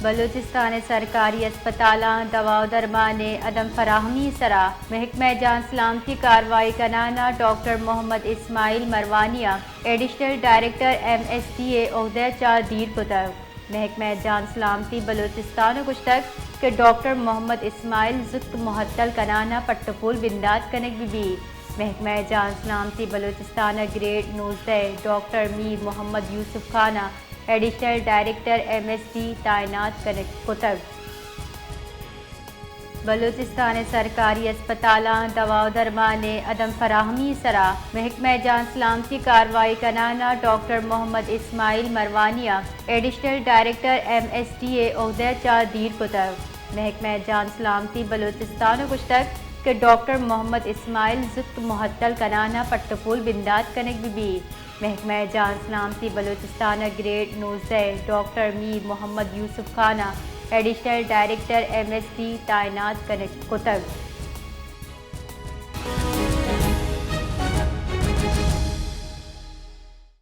بلوچستان ءِ سرکاری ہسپتالاں دوا ءُ درمان ءِ عدم فراہمی ءِ سرا محکمہ جان سلامتی ءَ کاروائی کنان ءَ ڈاکٹر محمد اسماعیل مروانی ءَ additional director M S D ءِ عہدہ ءَ چہ دیر کتگ۔ محکمہ جان سلامتی بلوچستان ءَ گوشتگ کہ ڈاکٹر محمد اسماعیل زوت معطل کنان ءَ پٹ ءُ پول بندات کنگ بہ بیت۔ محکمہ جان سلامتی بلوچستان ءَ گریڈ نوزدہ ءِ ڈاکٹر میر محمد یوسف خان ءَ additional director M S D تعینات کنگ کتگ۔ بلوچستان ءِ سرکاری ہسپتالاں دوا ءُ درمان ءِ عدم فراہمی ءِ سرا محکمہ جان سلامتی ءَ کاروائی کنان ءَ ڈاکٹر محمد اسماعیل مروانی ءَ additional director M S D ءِ عہدہ ءَ چہ دیر کتگ۔ محکمہ جان سلامتی بلوچستان ءَ گوشتگ کہ ڈاکٹر محمد اسماعیل زوت معطل کنان ءَ پٹ ءُ پول بندات کنگ بہ بیت۔ محکمہ جان سلامتی بلوچستان ءَ گریڈ نوزدہ ءِ ڈاکٹر میر محمد یوسف خان ءَ additional director M S D تعینات کنگ کتگ۔